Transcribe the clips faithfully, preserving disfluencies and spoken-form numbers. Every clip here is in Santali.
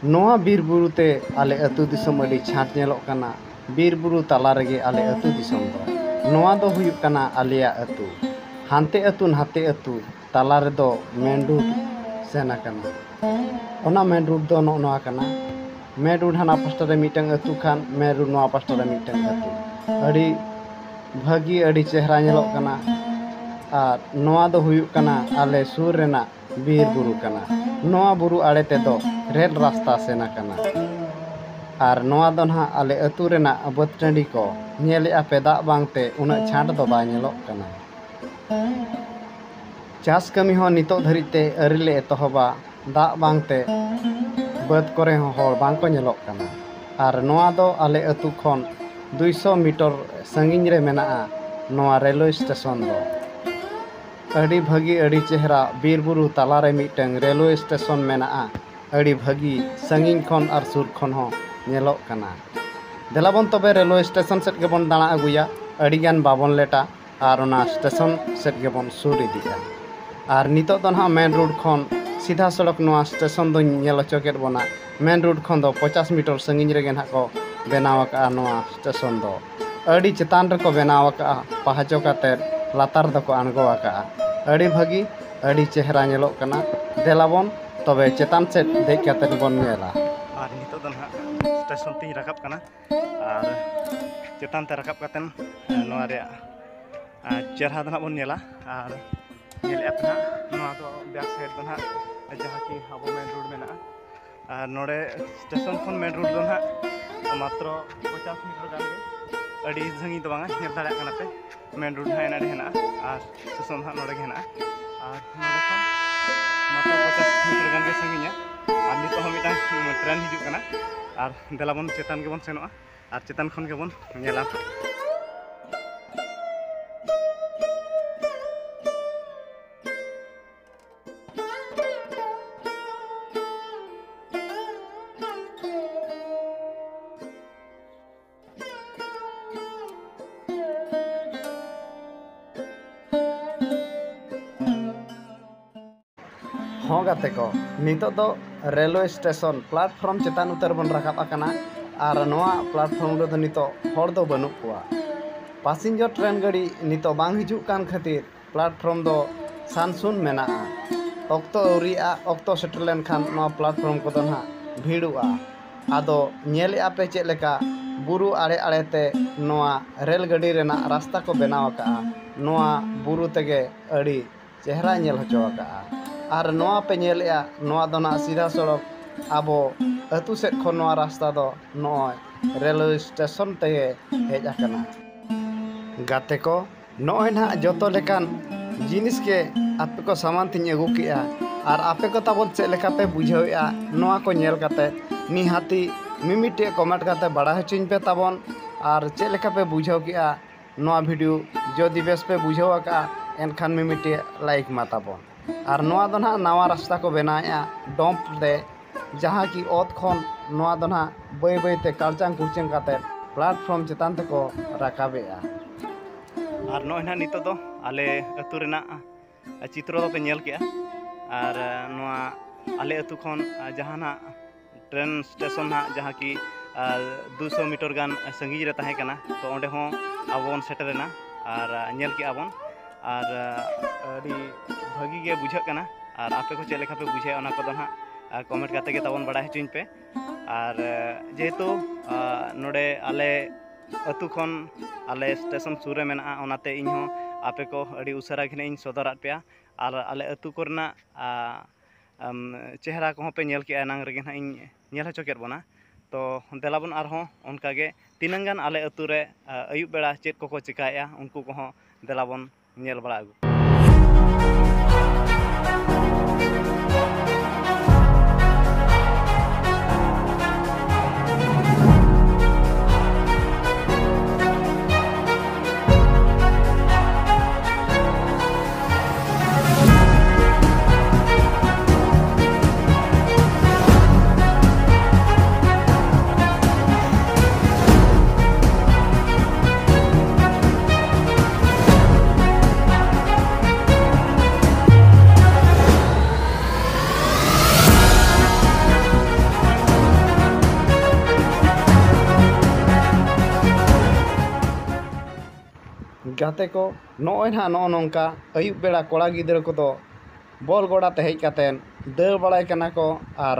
ᱱᱚᱣᱟ ᱵᱤᱨ ᱵᱩᱨᱩ ᱛᱮ ᱟᱞᱮ ᱟᱹᱛᱩ ᱫᱤᱥᱚᱢ ᱟᱹᱰᱤ ᱪᱷᱟᱸᱴ ᱧᱮᱞᱚᱜ ᱠᱟᱱᱟ᱾ ᱵᱤᱨ ᱵᱩᱨᱩ ᱛᱟᱞᱟ ᱨᱮᱜᱮ ᱟᱞᱮ ᱟᱹᱛᱩ ᱫᱤᱥᱚᱢ ᱫᱚ᱾ ᱱᱚᱣᱟ ᱫᱚ ᱦᱩᱭᱩᱜ ᱠᱟᱱᱟ ᱟᱞᱮᱭᱟᱜ ᱟᱹᱛᱩ᱾ ᱦᱟᱱᱛᱮ ᱟᱹᱛᱩ ᱱᱟᱛᱮ ᱟᱹᱛᱩ ᱛᱟᱞᱟ ᱨᱮᱫᱚ ᱢᱮᱱ ᱨᱳᱰ ᱥᱮᱱ ᱟᱠᱟᱱᱟ᱾ ᱚᱱᱟ ᱢᱮᱱ ᱨᱳᱰ ᱫᱚ ᱱᱚᱜᱼᱚ ᱱᱚᱣᱟ ᱠᱟᱱᱟ᱾ ᱢᱮᱱ ᱨᱳᱰ ᱦᱟᱱᱟ ᱯᱟᱥᱴᱟ ᱨᱮ ᱢᱤᱫᱴᱟᱝ ᱟᱹᱛᱩ ᱠᱷᱟᱱ, ᱢᱮᱱ ᱨᱳᱰ ᱱᱚᱣᱟ ᱯᱟᱥᱴᱟ ᱨᱮ ᱢᱤᱫᱴᱟᱝ ᱟᱹᱛᱩ᱾ ᱟᱹᱰᱤ ᱵᱷᱟᱹᱜᱤ, ᱟᱹᱰᱤ ᱪᱮᱦᱨᱟ ᱧᱮᱞᱚᱜ ᱠᱟᱱᱟ᱾ ᱟᱨ ᱱᱚᱣᱟ ᱫᱚ ᱦᱩᱭᱩᱜ ᱠᱟᱱᱟ ᱟᱞᱮ ᱥᱩᱨ ᱨᱮᱱᱟᱜ ᱵᱤᱨ ᱵᱩᱨᱩ ᱠᱟᱱᱟ᱾ ᱱᱚᱣᱟ ᱵᱩᱨᱩ ᱟᱲᱮ ᱛᱮᱫᱚ ᱨᱮᱞ ᱨᱟᱥᱛᱟ ᱥᱮᱱ ᱟᱠᱟᱱᱟ᱾ ᱟᱨ ᱱᱚᱣᱟ ᱫᱚ ᱱᱟᱦᱟᱜ ᱟᱞᱮ ᱟᱹᱛᱩ ᱨᱮᱱᱟᱜ ᱵᱟᱹᱫᱽ ᱴᱟᱺᱰᱤ ᱠᱚ᱾ ᱧᱮᱞᱮᱜᱼᱟ ᱯᱮ, ᱫᱟᱜ ᱵᱟᱝᱛᱮ ᱩᱱᱟᱹᱜ ᱪᱷᱟᱸᱴ ᱫᱚ ᱵᱟᱭ ᱧᱮᱞᱚᱜ ᱠᱟᱱᱟ᱾ ᱪᱟᱥ ᱠᱟᱹᱢᱤ ᱦᱚᱸ ᱱᱤᱛᱚᱜ ᱫᱷᱟᱹᱨᱤᱡ ᱛᱮ ᱟᱹᱣᱨᱤ ᱞᱮ ᱮᱛᱚᱦᱚᱵᱟ᱾ ᱫᱟᱜ ᱵᱟᱝᱛᱮ ᱵᱟᱹᱫᱽ ᱠᱚᱨᱮ ᱦᱚᱸ ᱦᱚᱲ ᱵᱟᱝ ᱠᱚ ᱧᱮᱞᱚᱜ ᱠᱟᱱᱟ᱾ ᱟᱨ ᱱᱚᱣᱟ ᱫᱚ ᱟᱞᱮ ᱟᱹᱛᱩ ᱠᱷᱚᱱ ᱫᱩᱭᱥᱚ ᱢᱤᱴᱟᱨ ᱥᱟᱺᱜᱤᱧ ᱨᱮ ᱢᱮᱱᱟᱜᱼᱟ ᱱᱚᱣᱟ ᱨᱮᱞᱣᱮ ᱥᱴᱮᱥᱚᱱ ᱫᱚ᱾ ᱟᱹᱰᱤ ᱵᱷᱟᱹᱜᱤ, ᱟᱹᱰᱤ ᱪᱮᱦᱨᱟ ᱵᱤᱨ ᱵᱩᱨᱩ ᱛᱟᱞᱟ ᱨᱮ ᱢᱤᱫᱴᱟᱝ ᱨᱮᱞᱣᱮ ᱥᱴᱮᱥᱚᱱ ᱢᱮᱱᱟᱜᱼᱟ᱾ ᱟᱹᱰᱤ ᱵᱷᱟᱹᱜᱤ, ᱥᱟᱺᱜᱤᱧ ᱠᱷᱚᱱ ᱟᱨ ᱥᱩᱨ ᱠᱷᱚᱱ ᱦᱚᱸ ᱧᱮᱞᱚᱜ ᱠᱟᱱᱟ᱾ ᱫᱮᱞᱟ ᱵᱚᱱ ᱛᱚᱵᱮ ᱨᱮᱞᱣᱮ ᱥᱴᱮᱥᱚᱱ ᱥᱮᱫ ᱜᱮᱵᱚᱱ ᱫᱟᱬᱟ ᱟᱹᱜᱩᱭᱟ, ᱟᱹᱰᱤ ᱜᱟᱱ ᱵᱟᱵᱚᱱ ᱞᱮᱴᱟ ᱟᱨ ᱚᱱᱟ ᱥᱴᱮᱥᱚᱱ ᱥᱮᱫ ᱜᱮᱵᱚᱱ ᱥᱩᱨ ᱤᱫᱤᱜᱼᱟ᱾ ᱟᱨ ᱱᱤᱛᱚᱜ ᱫᱚ ᱱᱟᱦᱟᱜ ᱢᱮᱱ ᱨᱳᱰ ᱠᱷᱚᱱ ᱥᱤᱫᱷᱟ ᱥᱚᱲᱚᱠ ᱱᱚᱣᱟ ᱥᱴᱮᱥᱚᱱ ᱫᱚᱧ ᱧᱮᱞ ᱦᱚᱪᱚ ᱠᱮᱫ ᱵᱚᱱᱟ᱾ ᱢᱮᱱ ᱨᱳᱰ ᱠᱷᱚᱱ ᱫᱚ ᱯᱚᱪᱟᱥ ᱢᱤᱴᱟᱨ ᱥᱟᱺᱜᱤᱧ ᱨᱮᱜᱮ ᱱᱟᱦᱟᱜ ᱠᱚ ᱵᱮᱱᱟᱣ ᱟᱠᱟᱫᱼᱟ ᱱᱚᱣᱟ ᱥᱴᱮᱥᱚᱱ ᱫᱚ᱾ ᱟᱹᱰᱤ ᱪᱮᱛᱟᱱ ᱨᱮᱠᱚ ᱵᱮᱱᱟᱣ ᱟᱠᱟᱫᱼᱟ, ᱯᱟᱦᱟᱪᱚ ᱠᱟᱛᱮᱫ ᱞᱟᱛᱟᱨ ᱫᱚᱠᱚ ᱟᱬᱜᱚ ᱟᱠᱟᱫᱼᱟ᱾ ᱟᱹᱰᱤ ᱵᱷᱟᱹᱜᱤ, ᱟᱹᱰᱤ ᱪᱮᱦᱨᱟ ᱧᱮᱞᱚᱜ ᱠᱟᱱᱟ᱾ ᱫᱮᱞᱟ ᱵᱚᱱ ᱛᱚᱵᱮ ᱪᱮᱛᱟᱱ ᱥᱮᱫ ᱫᱮᱡ ᱠᱟᱛᱮᱫ ᱵᱚᱱ ᱧᱮᱞᱟ᱾ ᱟᱨ ᱱᱤᱛᱚᱜ ᱫᱚ ᱱᱟᱦᱟᱜ ᱥᱴᱮᱥᱚᱱ ᱛᱤᱧ ᱨᱟᱠᱟᱵ ᱠᱟᱱᱟ᱾ ᱟᱨ ᱪᱮᱛᱟᱱ ᱛᱮ ᱨᱟᱠᱟᱵ ᱠᱟᱛᱮᱫ ᱱᱚᱣᱟ ᱨᱮᱭᱟᱜ, ᱟᱨ ᱪᱮᱦᱨᱟ ᱫᱚ ᱱᱟᱦᱟᱜ ᱵᱚᱱ ᱧᱮᱞᱟ᱾ ᱟᱨ ᱧᱮᱞᱮᱫᱼᱟ ᱯᱮ ᱱᱟᱦᱟᱜ, ᱱᱚᱣᱟ ᱫᱚ ᱵᱮᱠ ᱥᱟᱭᱤᱰ ᱫᱚ ᱱᱟᱦᱟᱜ ᱡᱟᱦᱟᱸ ᱠᱤ ᱟᱵᱚ ᱢᱮᱱ ᱨᱳᱰ ᱢᱮᱱᱟᱜᱼᱟ᱾ ᱟᱨ ᱱᱚᱰᱮ ᱥᱴᱮᱥᱚᱱ ᱠᱷᱚᱱ ᱢᱮᱱ ᱨᱳᱰ ᱫᱚ ᱱᱟᱦᱟᱜ ᱢᱟᱛᱨᱚ ᱯᱚᱪᱟᱥ ᱢᱤᱴᱟᱨ ᱜᱟᱱ ᱜᱮ, ᱟᱹᱰᱤ ᱥᱟᱺᱜᱤᱧ ᱫᱚ ᱵᱟᱝᱟ, ᱧᱮᱞ ᱫᱟᱲᱮᱭᱟᱜ ᱠᱟᱱᱟ ᱯᱮ᱾ ᱢᱮᱱ ᱨᱳᱰ ᱱᱟᱦᱟᱜ ᱮᱱᱟᱰᱮ ᱦᱮᱱᱟᱜᱼᱟ ᱟᱨ ᱥᱴᱮᱥᱚᱱ ᱫᱚ ᱱᱟᱦᱟᱜ ᱱᱚᱰᱮ ᱜᱮ ᱦᱮᱱᱟᱜᱼᱟ᱾ ᱟᱨ ᱱᱚᱰᱮ ᱠᱷᱚᱱ ᱢᱟᱛᱨᱚ ᱯᱚᱪᱟᱥ ᱢᱤᱴᱟᱨ ᱜᱟᱱ ᱜᱮ ᱥᱟᱺᱜᱤᱧᱟ᱾ ᱟᱨ ᱱᱤᱛᱚᱜ ᱦᱚᱸ ᱢᱤᱫᱴᱟᱝ ᱴᱨᱮᱱ ᱦᱤᱡᱩᱜ ᱠᱟᱱᱟ᱾ ᱟᱨ ᱫᱮᱞᱟ ᱵᱚᱱ ᱪᱮᱛᱟᱱ ᱜᱮᱵᱚᱱ ᱥᱮᱱᱚᱜᱼᱟ ᱟᱨ ᱪᱮᱛᱟᱱ ᱠᱷᱚᱱ ᱜᱮᱵᱚᱱ ᱧᱮᱞᱟ᱾ ᱦᱚᱸ ᱜᱟᱛᱮ ᱠᱚ, ᱱᱤᱛᱚᱜ ᱫᱚ ᱨᱮᱞᱣᱮ ᱥᱴᱮᱥᱚᱱ ᱯᱞᱟᱴᱯᱷᱚᱨᱢ ᱪᱮᱛᱟᱱ ᱩᱛᱟᱹᱨ ᱵᱚᱱ ᱨᱟᱠᱟᱵ ᱟᱠᱟᱱᱟ᱾ ᱟᱨ ᱱᱚᱣᱟ ᱯᱞᱟᱴᱯᱷᱚᱨᱢ ᱨᱮᱫᱚ ᱱᱤᱛᱚᱜ ᱦᱚᱲ ᱫᱚ ᱵᱟᱹᱱᱩᱜ ᱠᱚᱣᱟ᱾ ᱯᱟᱥᱮᱧᱡᱚᱨ ᱴᱨᱮᱱ ᱜᱟᱹᱰᱤ ᱱᱤᱛᱚᱜ ᱵᱟᱝ ᱦᱤᱡᱩᱜ ᱠᱟᱱ ᱠᱷᱟᱹᱛᱤᱨ ᱯᱞᱟᱴᱯᱷᱚᱨᱢ ᱫᱚ ᱥᱟᱱᱥᱩᱱ ᱢᱮᱱᱟᱜᱼᱟ᱾ ᱚᱠᱛᱚ ᱟᱹᱣᱨᱤᱭᱟᱜᱼᱟ, ᱚᱠᱛᱚ ᱥᱮᱴᱮᱨ ᱞᱮᱱᱠᱷᱟᱱ ᱱᱚᱣᱟ ᱯᱞᱟᱴᱯᱷᱚᱨᱢ ᱠᱚᱫᱚ ᱱᱟᱦᱟᱜ ᱵᱷᱤᱲᱚᱜᱼᱟ᱾ ᱟᱫᱚ ᱧᱮᱞᱮᱜᱼᱟ ᱯᱮ ᱪᱮᱫ ᱞᱮᱠᱟ ᱵᱩᱨᱩ ᱟᱲᱮ ᱟᱲᱮ ᱛᱮ ᱱᱚᱣᱟ ᱨᱮᱞ ᱜᱟᱹᱰᱤ ᱨᱮᱱᱟᱜ ᱨᱟᱥᱛᱟ ᱠᱚ ᱵᱮᱱᱟᱣ ᱟᱠᱟᱜᱼᱟ᱾ ᱱᱚᱣᱟ ᱵᱩᱨᱩ ᱛᱮᱜᱮ ᱟᱹᱰᱤ ᱪᱮᱦᱨᱟᱭ ᱧᱮᱞ ᱦᱚᱪᱚ ᱟᱠᱟᱜᱼᱟ᱾ ᱟᱨ ᱱᱚᱣᱟ ᱯᱮ ᱧᱮᱞᱮᱜᱼᱟ, ᱱᱚᱣᱟ ᱫᱚ ᱱᱟᱜ ᱥᱤᱫᱷᱟ ᱥᱚᱲᱚᱠ ᱟᱵᱚ ᱟᱹᱛᱩ ᱥᱮᱫ ᱠᱷᱚᱱ ᱱᱚᱣᱟ ᱨᱟᱥᱛᱟ ᱫᱚ ᱱᱚᱜᱼᱚᱭ ᱨᱮᱞᱣᱮ ᱥᱴᱮᱥᱚᱱ ᱛᱮᱜᱮ ᱦᱮᱡ ᱟᱠᱟᱱᱟ᱾ ᱜᱟᱛᱮ ᱠᱚ, ᱱᱚᱜᱼᱚᱭ ᱱᱟᱦᱟᱜ ᱡᱚᱛᱚ ᱞᱮᱠᱟᱱ ᱡᱤᱱᱤᱥ ᱜᱮ ᱟᱯᱮ ᱠᱚ ᱥᱟᱢᱟᱱ ᱛᱤᱧ ᱟᱹᱜᱩ ᱠᱮᱜᱼᱟ᱾ ᱟᱨ ᱟᱯᱮ ᱠᱚ ᱛᱟᱵᱚᱱ ᱪᱮᱫ ᱞᱮᱠᱟ ᱯᱮ ᱵᱩᱡᱷᱟᱹᱣᱮᱜᱼᱟ, ᱱᱚᱣᱟ ᱠᱚ ᱧᱮᱞ ᱠᱟᱛᱮ ᱱᱤᱦᱟᱹᱛᱤ ᱢᱤᱢᱤᱫᱴᱮᱡ ᱠᱚᱢᱮᱱᱴ ᱠᱟᱛᱮ ᱵᱟᱲᱟᱭ ᱦᱚᱪᱚᱧ ᱯᱮ ᱛᱟᱵᱚᱱ᱾ ᱟᱨ ᱪᱮᱫ ᱞᱮᱠᱟ ᱯᱮ ᱵᱩᱡᱷᱟᱹᱣ ᱠᱮᱜᱼᱟ ᱱᱚᱣᱟ ᱵᱷᱤᱰᱤᱭᱳ, ᱡᱩᱫᱤ ᱵᱮᱥ ᱯᱮ ᱵᱩᱡᱷᱟᱹᱣ ᱟᱠᱟᱜᱼᱟ, ᱮᱱᱠᱷᱟᱱ ᱢᱤᱢᱤᱫᱴᱮᱡ ᱞᱟᱭᱤᱠ ᱢᱟ ᱛᱟᱵᱚᱱ᱾ ᱟᱨ ᱱᱚᱣᱟ ᱫᱚ ᱱᱟᱦᱟᱜ ᱱᱟᱣᱟ ᱨᱟᱥᱛᱟ ᱠᱚ ᱵᱮᱱᱟᱣᱮᱜᱼᱟ ᱰᱚᱢᱯ ᱛᱮ, ᱡᱟᱦᱟᱸ ᱠᱤ ᱚᱛ ᱠᱷᱚᱱ ᱱᱚᱣᱟ ᱫᱚ ᱱᱟᱦᱟᱜ ᱵᱟᱹᱭ ᱵᱟᱹᱭ ᱛᱮ ᱠᱟᱲᱪᱟᱝ ᱠᱩᱲᱪᱟᱹᱝ ᱠᱟᱛᱮ ᱯᱞᱟᱴᱯᱷᱚᱨᱢ ᱪᱮᱛᱟᱱ ᱛᱮᱠᱚ ᱨᱟᱠᱟᱵᱮᱜᱼᱟ᱾ ᱟᱨ ᱱᱚᱜᱼᱚᱭ ᱱᱟᱦᱟᱜ ᱱᱤᱛᱚᱜ ᱫᱚ ᱟᱞᱮ ᱟᱹᱛᱩ ᱨᱮᱱᱟᱜ ᱪᱤᱛᱨᱚ ᱫᱚᱯᱮ ᱧᱮᱞ ᱠᱮᱜᱼᱟ᱾ ᱟᱨ ᱱᱚᱣᱟ ᱟᱞᱮ ᱟᱹᱛᱩ ᱠᱷᱚᱱ ᱡᱟᱦᱟᱸ ᱱᱟᱦᱟᱜ ᱴᱨᱮᱱ ᱥᱴᱮᱥᱚᱱ ᱱᱟᱦᱟᱜ, ᱡᱟᱦᱟᱸ ᱠᱤ ᱫᱩᱥᱚ ᱢᱤᱴᱟᱨ ᱜᱟᱱ ᱥᱟᱺᱜᱤᱧ ᱨᱮ ᱛᱟᱦᱮᱸ ᱠᱟᱱᱟ, ᱛᱚ ᱚᱸᱰᱮ ᱦᱚᱸ ᱟᱵᱚ ᱵᱚᱱ ᱥᱮᱴᱮᱨᱮᱱᱟ ᱟᱨ ᱧᱮᱞ ᱠᱮᱜᱼᱟ ᱵᱚᱱ᱾ ᱟᱨ ᱟᱹᱰᱤ ᱵᱷᱟᱹᱜᱤ ᱜᱮ ᱵᱩᱡᱷᱟᱹᱜ ᱠᱟᱱᱟ᱾ ᱟᱨ ᱟᱯᱮ ᱠᱚ ᱪᱮᱫ ᱞᱮᱠᱟ ᱯᱮ ᱵᱩᱡᱷᱟᱹᱣᱟ, ᱚᱱᱟ ᱠᱚᱫᱚ ᱱᱟᱦᱟᱜ ᱠᱚᱢᱮᱱᱴ ᱠᱟᱛᱮ ᱜᱮ ᱛᱟᱵᱚᱱ ᱵᱟᱲᱟᱭ ᱦᱚᱪᱚᱧ ᱯᱮ᱾ ᱟᱨ ᱡᱮᱦᱮᱛᱩ ᱱᱚᱰᱮ ᱟᱞᱮ ᱟᱹᱛᱩ ᱠᱷᱚᱱ ᱟᱞᱮ ᱥᱴᱮᱥᱚᱱ ᱥᱩᱨ ᱨᱮ ᱢᱮᱱᱟᱜᱼᱟ, ᱚᱱᱟᱛᱮ ᱤᱧ ᱦᱚᱸ ᱟᱯᱮ ᱠᱚ ᱟᱹᱰᱤ ᱩᱥᱟᱹᱨᱟ ᱜᱮ ᱱᱟᱦᱟᱜ ᱤᱧ ᱥᱚᱫᱚᱨᱟᱫ ᱯᱮᱭᱟ᱾ ᱟᱨ ᱟᱞᱮ ᱟᱹᱛᱩ ᱠᱚᱨᱮᱱᱟᱜ ᱟᱢ, ᱪᱮᱦᱨᱟ ᱠᱚᱦᱚᱸ ᱯᱮ ᱧᱮᱞ ᱠᱮᱜᱼᱟ, ᱮᱱᱟᱝ ᱨᱮᱜᱮ ᱱᱟᱦᱟᱜ ᱤᱧ ᱧᱮᱞ ᱦᱚᱪᱚ ᱠᱮᱫ ᱵᱚᱱᱟ᱾ ᱛᱚ ᱫᱮᱞᱟ ᱵᱚᱱ ᱟᱨᱦᱚᱸ ᱚᱱᱠᱟ ᱜᱮ ᱛᱤᱱᱟᱹᱝ ᱜᱟᱱ ᱟᱞᱮ ᱟᱹᱛᱩ ᱨᱮ, ᱟ, ᱟᱹᱭᱩᱵ ᱵᱮᱲᱟ ᱪᱮᱫ ᱠᱚᱠᱚ ᱪᱮᱠᱟᱭᱮᱜᱼᱟ, ᱩᱱᱠᱩ ᱠᱚᱦᱚᱸ ᱫᱮᱞᱟ ᱵᱚᱱ ᱧᱮᱞ ᱵᱟᱲᱟ ᱟᱹᱜᱩ᱾ ᱜᱟᱛᱮ ᱠᱚ, ᱱᱚᱜᱼᱚᱭ ᱱᱟᱦᱟᱜ ᱱᱚᱜᱼᱚ ᱱᱚᱝᱠᱟ ᱟᱹᱭᱩᱵ ᱵᱮᱲᱟ ᱠᱚᱲᱟ ᱜᱤᱫᱽᱨᱟᱹ ᱠᱚᱫᱚ ᱵᱚᱞ ᱜᱚᱰᱟ ᱛᱮ ᱦᱮᱡ ᱠᱟᱛᱮᱫ ᱫᱟᱹᱲ ᱵᱟᱲᱟᱭ ᱠᱟᱱᱟ ᱠᱚ ᱟᱨ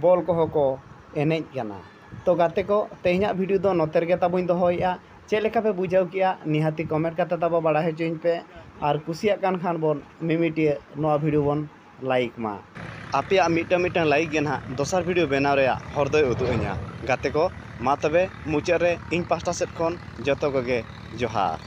ᱵᱚᱞ ᱠᱚᱦᱚᱸ ᱠᱚ ᱮᱱᱮᱡ ᱠᱟᱱᱟ᱾ ᱛᱚ ᱜᱟᱛᱮ ᱠᱚ, ᱛᱮᱦᱮᱧᱟᱜ video ᱫᱚ ᱱᱚᱛᱮ ᱨᱮᱜᱮ ᱛᱟᱵᱚᱧ ᱫᱚᱦᱚᱭᱮᱫᱼᱟ᱾ ᱪᱮᱫ ᱞᱮᱠᱟ ᱯᱮ ᱵᱩᱡᱷᱟᱹᱣ ᱠᱮᱜᱼᱟ, ᱱᱤᱦᱟᱹᱛᱤ comment ᱠᱟᱛᱮ ᱛᱟᱵᱚ ᱵᱟᱲᱟᱭ ᱦᱚᱪᱚᱧ ᱯᱮ᱾ ᱟᱨ ᱠᱩᱥᱤᱭᱟᱜ ᱠᱟᱱ ᱠᱷᱟᱱ ᱵᱚᱱ ᱢᱤᱢᱤᱫᱴᱤᱡ ᱱᱚᱣᱟ video ᱵᱚᱱ like ᱢᱟ᱾ ᱟᱯᱮᱭᱟᱜ ᱢᱤᱫᱴᱟᱝ ᱢᱤᱫᱴᱟᱝ like ᱜᱮ ᱱᱟᱦᱟᱜ ᱫᱚᱥᱟᱨ video ᱵᱮᱱᱟᱣ ᱨᱮᱭᱟᱜ ᱦᱚᱨ ᱫᱚᱭ ᱩᱫᱩᱜ ᱟᱹᱧᱟ᱾ ᱜᱟᱛᱮ ᱠᱚ, ᱢᱟ ᱛᱚᱵᱮ ᱢᱩᱪᱟᱹᱫ ᱨᱮ ᱤᱧ ᱯᱟᱦᱴᱟ ᱥᱮᱫ ᱠᱷᱚᱱ ᱡᱚᱛᱚ ᱠᱚᱜᱮ ᱡᱚᱦᱟᱨ᱾